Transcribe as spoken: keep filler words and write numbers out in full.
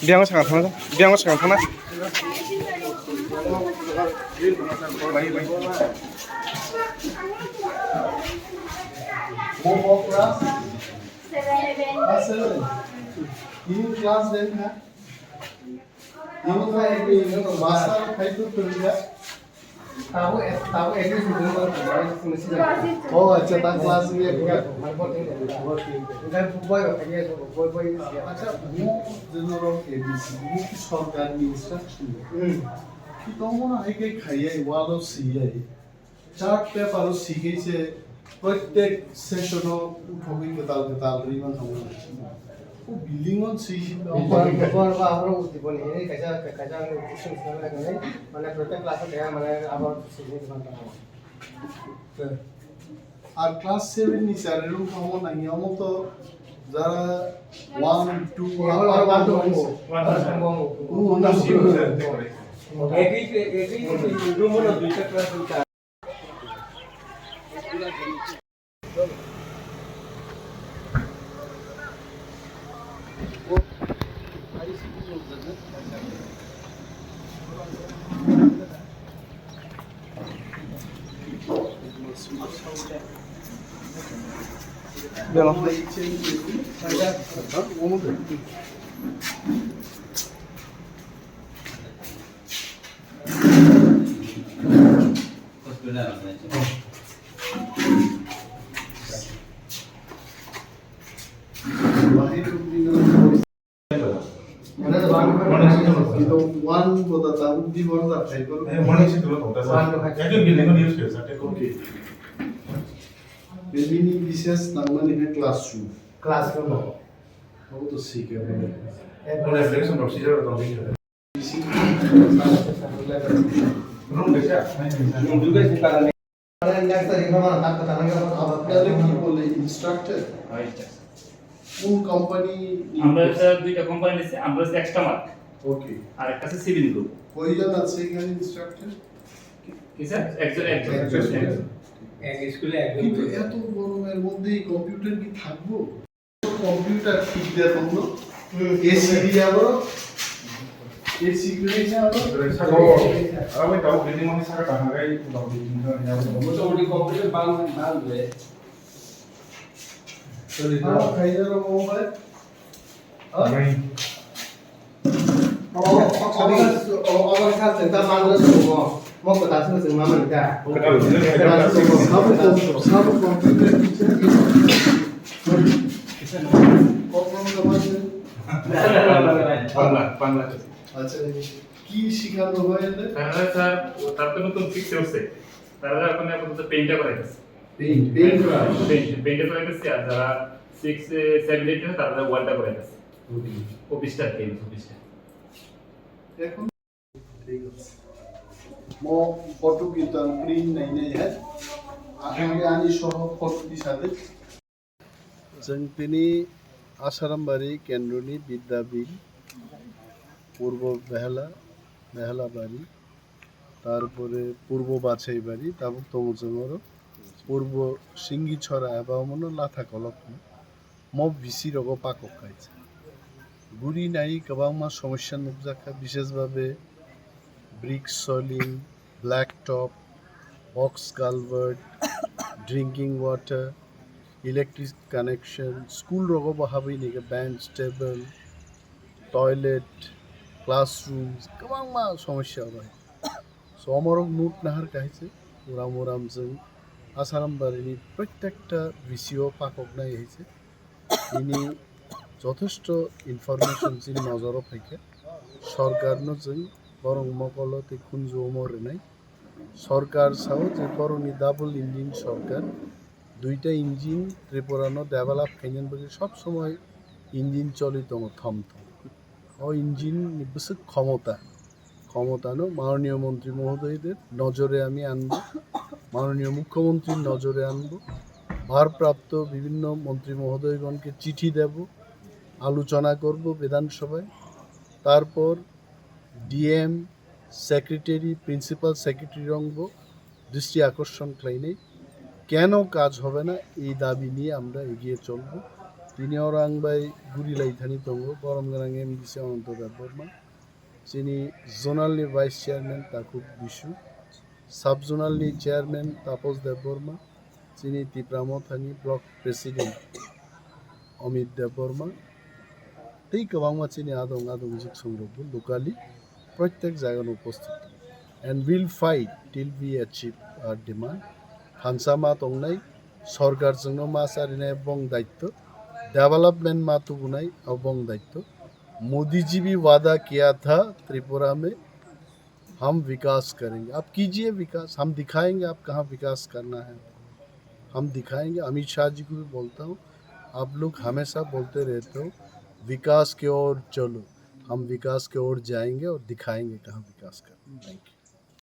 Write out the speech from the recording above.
Biang sakang thangna, biang sakang thangna. Mo mo class? Class seven. Ini class eight na? Ini class eight, master khai tu kerja. Tabo, tabo admission dun ko, tabo admission dun ko. Oh, acha, ta class ni ekta. Acha, mo general A B C, mo ki sorkar ni instruction. Hmm. Ki tomo na hai ke khayai, walo siyai. Chart paper o sikhai se, prottek session o uthogwi kwtal kwtal rwi man thangwi. O building o swi si. Bor, bor ba abro uti boni, kaisa, kaisa ani uti sung sung lai kani, mane prottek class o kaya, mane abro swi ni man thangwi. Ar class seven ni sir room kamo nang ya mo to jara one, two, Abo abo one to abo one. Abo one to one. Oh, na si. Ekoi, ekoi room o duita class, duita. One boda ta di boda ta khai koro. Ekoi building o use khe sa, ekoi. Okay. Bini bises nangmani khe classroom. Classroom o. Abo to swi khe. Application procedure to. Room kaisa. Room kaisa. Next time, no, no, no, no, no, no. Tale ki bole instructor? Hoi, sir. কোন কোম্পানি? আমরা, স্যার, দুইটা কোম্পানি নিচ্ছি, আমরা হচ্ছে extra mark. Okay. আর একটা হচ্ছে civil group. কয়জন আছে এখানে ইনস্ট্রাক্টর? কি স্যার? একজন, একজন, একজন, একজন। একজন। এক স্কুলে একজন। কিন্তু এত গরমের মধ্যে এই কম্পিউটার কি থাকবো? কম্পিউটার ঠিক দেয় তখন। হুম। এসি দিয়া করো। এসি করে যা করো। Saka o, aro bai tabuk building o saka tangkha gai, tabuk building o ya. মোটামুটি কম্পিউটার বান, বান হয়ে। চলি যাও। Aro khaina ro mo bai. Bai. O, o, o, o, o, sa se ta man ro mo. Mo ko ta su se ma man ka. Sabu kom-, sabu computer teacher ki? Kok mo na ma se? Bangla, বাংলা। আচ্ছা, কি শিখানো হয় এতে? তারা স্যার, ও তার তো নতুন শিখতে হচ্ছে। তারা এখন আপাতত পেইন্টটা করাইতেছে। পেইন্ট, পেইন্ট করা? পেইন্ট, পেইন্টটা করাইতেছে, আর যারা সিক্স, এ, সেভেন, এইট হয়, তারা ওয়ালটা করাইতেছে। ওকে। অফিসটা পেইন্ট, অফিসটা। এখন ঠিক আছে। Mo photo kita print nai nai hai. Ang ani soho photo di sade. Chwng tini Asarambari kendroni Bidya Bill, Purbo Behela, Behela Bari, tarpore Purbo Bachai Bari, tabuk tongo chwng oro Purbo Singichora eba omono Latha Kolok hino. Mo bisi rogo pakok kaisa. Guri nai kwbangma somosya nukjakha, bishesh bhabe brick soiling, black top, box culvert, drinking water, electric connection, school rogo bo habwi nike bench, table, toilet, classroom, kwbangma somosya oro hai. So, omorok nut nahar kaisa uram uram chwng Asarambari ni prottekta bisi o pakok nai hai se. Bini jotheshto information chini nojoro phaikha. Sorkarno chwng borok mokolo tei khunju omo rwnai. Sorkar sao je borokni double engine sorkar. Duita engine Tripura no develop khainani bagwi sob somoi engine choli tongo thom thom. O engine ni bwswk khomota. ক্ষমতানো মাননীয় মন্ত্রী মহোদয়দের নজরে আমি আনব, মাননীয় মুখ্যমন্ত্রীর নজরে আনব, ভারপ্রাপ্ত বিভিন্ন মন্ত্রী মহোদয়গণকে চিঠি দেব, আলোচনা করব বিধানসভায়। তারপর ডিএম, সেক্রেটারি, প্রিন্সিপাল সেক্রেটারি রংব দৃষ্টি আকর্ষণ খাইনি, কেন কাজ হবে না, এই দাবি নিয়ে আমরা এগিয়ে চলব। Tini oro ang bai guri lai thani tongo borom gwnang M D C Ananta Debbarma, chini zonal ni vice chairman Takhuk Bisu, sub zonal ni chairman Tapos Debbarma, chini Tipra Mothani block president Amit Debbarma, tei kwbangma chini adong adong jik songrokbo locally proitek jagano uposthit tongo. And we'll fight till we achieve our demand. Thansa ma tongnai, sorkar chwngno ma charinai bong daitto, development ma tubunai abo bong daitto. Modi जी भी वादा किया था त्रिपुरा में हम विकास करेंगे। आप कीजिए विकास, हम दिखाएंगे आप कहाँ विकास करना है, हम दिखाएंगे। अमित शाह जी को भी बोलता हूँ, आप लोग हमेशा बोलते रहते हो विकास की ओर चलो, हम विकास की ओर जाएंगे और दिखाएंगे कहाँ विकास करना है। Thank you.